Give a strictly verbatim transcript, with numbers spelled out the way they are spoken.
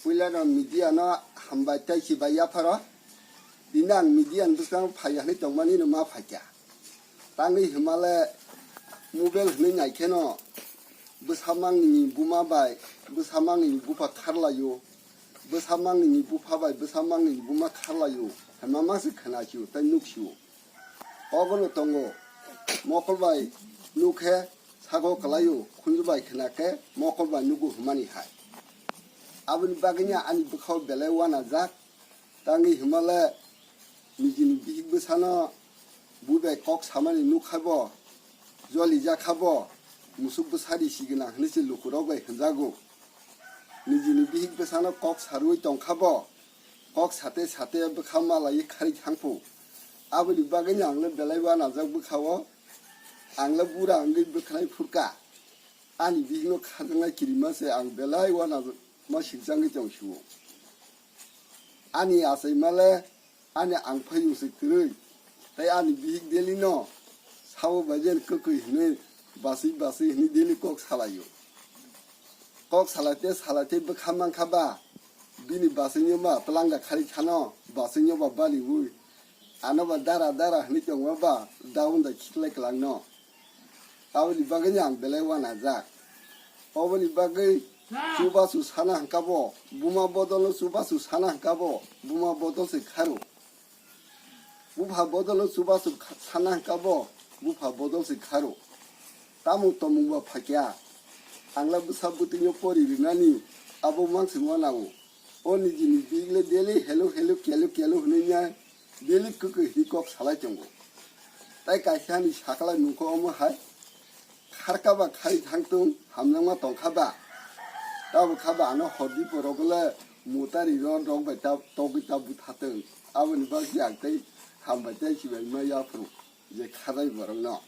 Puila no media no hambai tei chibai yapharo. Tini ang media ni bwskango phai ya hinwi tongmani no ma phaikha. Tangwi himale mobile hinwi naikheno bwsamangni buma bai bwsamangni bupha kharlaio. Bwsamangni bupha bai bwsamangni buma kharlaio. Hima mangsi khnasio tei nuksio. Obono tongo. Mokol bai nukhe sako kwlaio, khunju bai khna khe mokol bai nugo hwnmani hai. Aboni bagwino ani bwkhao belai uanajak. Tangwi hwnmale nijini bihik bwsano bui bai kok samani nukkhabo, jolijakhabo, musuk bwsari sigwnang hwnwi se lukurok bai hwnjago. Nijini bihik bwsano kok sarwi tongkhabo, kok sate sate bwkha malaiwi kharwi thangphu. Aboni bagwino ang le belai uanajak bwkhao, ang le bura wngwi bwkhanai phurkha. Ani bihikno kharjaknai kirima se ang belai uanama sikjangwi tong sio. Ani achaima le ani ang phaiyung se kwrwi. Tei ani bihik daily no sabo bai jen kwkwi hwnwi baswi baswi hwnwi daily kok salaio. Kok salaite salaite bwkha mankha ba bini baswino ba twlangda khali thano baswino ba baliwi ano ba dara dara hwnwi tongma ba daunda khiklai kwlangno. Aboni bagwino ang belai uanajak. Oboni bagwi chubachu sana hwnkha bo, buma bodolno chubachu sana hwnkha bo, buma bodol se kharo. Bupha bodolno chubachu kha-, sana hwnkha bo, bupha bodol se kharo. Tamo tomung ba phaikha. Angla bwsa bwtwino pori rwnani abo mangsi uanao. O nijini bihik le daily hello hello kelo kelo hwnwi ya. Daily kwkwi hwnwi kok salai tongo. Tai kaisa ni sakla nungkho omo hai kharkha ba khai thangtung hamjakma tongkha ba. Tabuk kha ba ano hordi borok le mutari ro rok bai ta togwi ta buthatung. Aboni bagwi ang tei hambai tei sibai ma yaphuru je kharnai borok no.